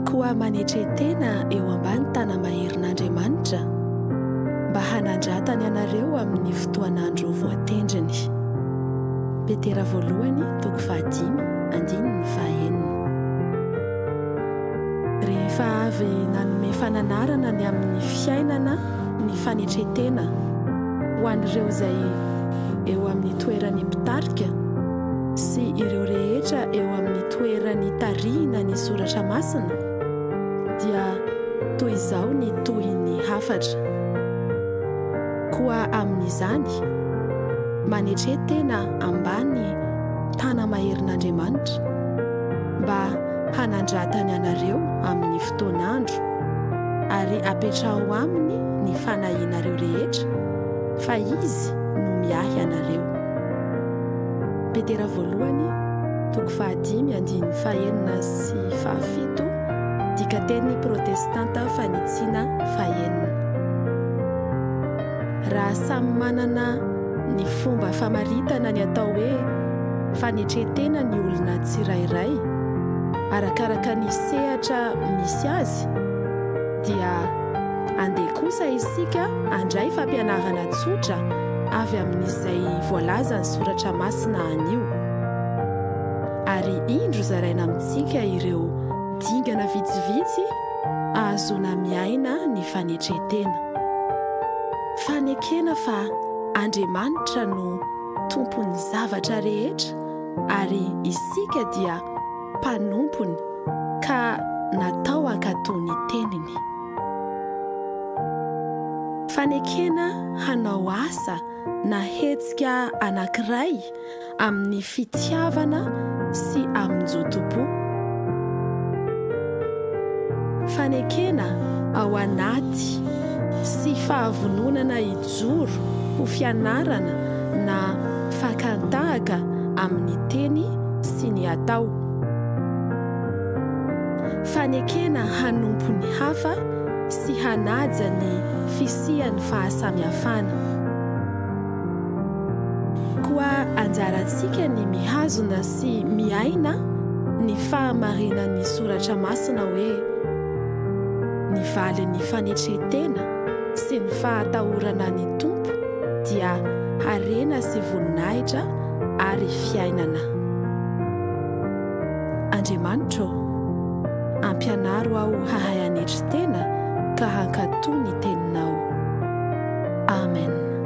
Koa manetre tena eo ambany tana-maherin'Andriamanitra, mba hanandratany anareo amin'ny fotoan'andro voatendriny. Petera voalohany toko fahadimy andininy fahenina. Rehefa avy nanome fananarana ny amin'ny fiainana ny fanetren-tena ho an'ireo izay eo amin'ny toeran'ny mpitarika sy ireo rehetra eo amin'ny toeran'ny tarihina ny soratra masina dia toy izao ny tohin'ny hafatra, Koa amin'izany, manetre tena ambany tana-maherin'Andriamanitra, mba hanandratany anareo amin'ny fotoan'andro, ary apetraho aminy ny fanahianareo rehetra, fa Izy no miahy anareo. Petera voalohany, toko fahadimy andininy fahenina sy fahafito, dikateny protestanta fanitsiana fahenina. Raha samy manana ny fomba famaritana ny atao hoe fanetren-tena ny olona tsirairay, arakaraka ny sehatra misy azy, dia andeha kosa isika handray fampianarana tsotra avy amin'izay voalazan'ny Soratra Masina anio. Ary indro zaraina amintsika ireo dingana vitsivitsy ahazoana miaina ny fanetren-tena. Fanekena fa Andriamanitra no Tompon'ny zavatra rehetra ary isika dia mpanompony ka natao hankatò ny teniny. Fanekena hanao asa na hetsika anankiray amin'ny fitiavana sy amin-jotom-po. Fanekena ao anaty sy fahavononana hijoro ho fianarana na fakan-tahaka amin'ny teny sy ny atao. Fanekena hanompo ny hafa sy hanaja ny fisian'ny fahasamihafana. Koa anjarantsika ny mihazona sy miaina ny fahamarinan'ny Soratra Masina hoe, Ny valin'ny fanetren-tena sy ny fahatahorana ny Tompo dia harena sy voninahitra ary fiainana. Andriamanitra ô, ampianaro aho hahay hanetry tena ka hankatò ny Teninao. Amen.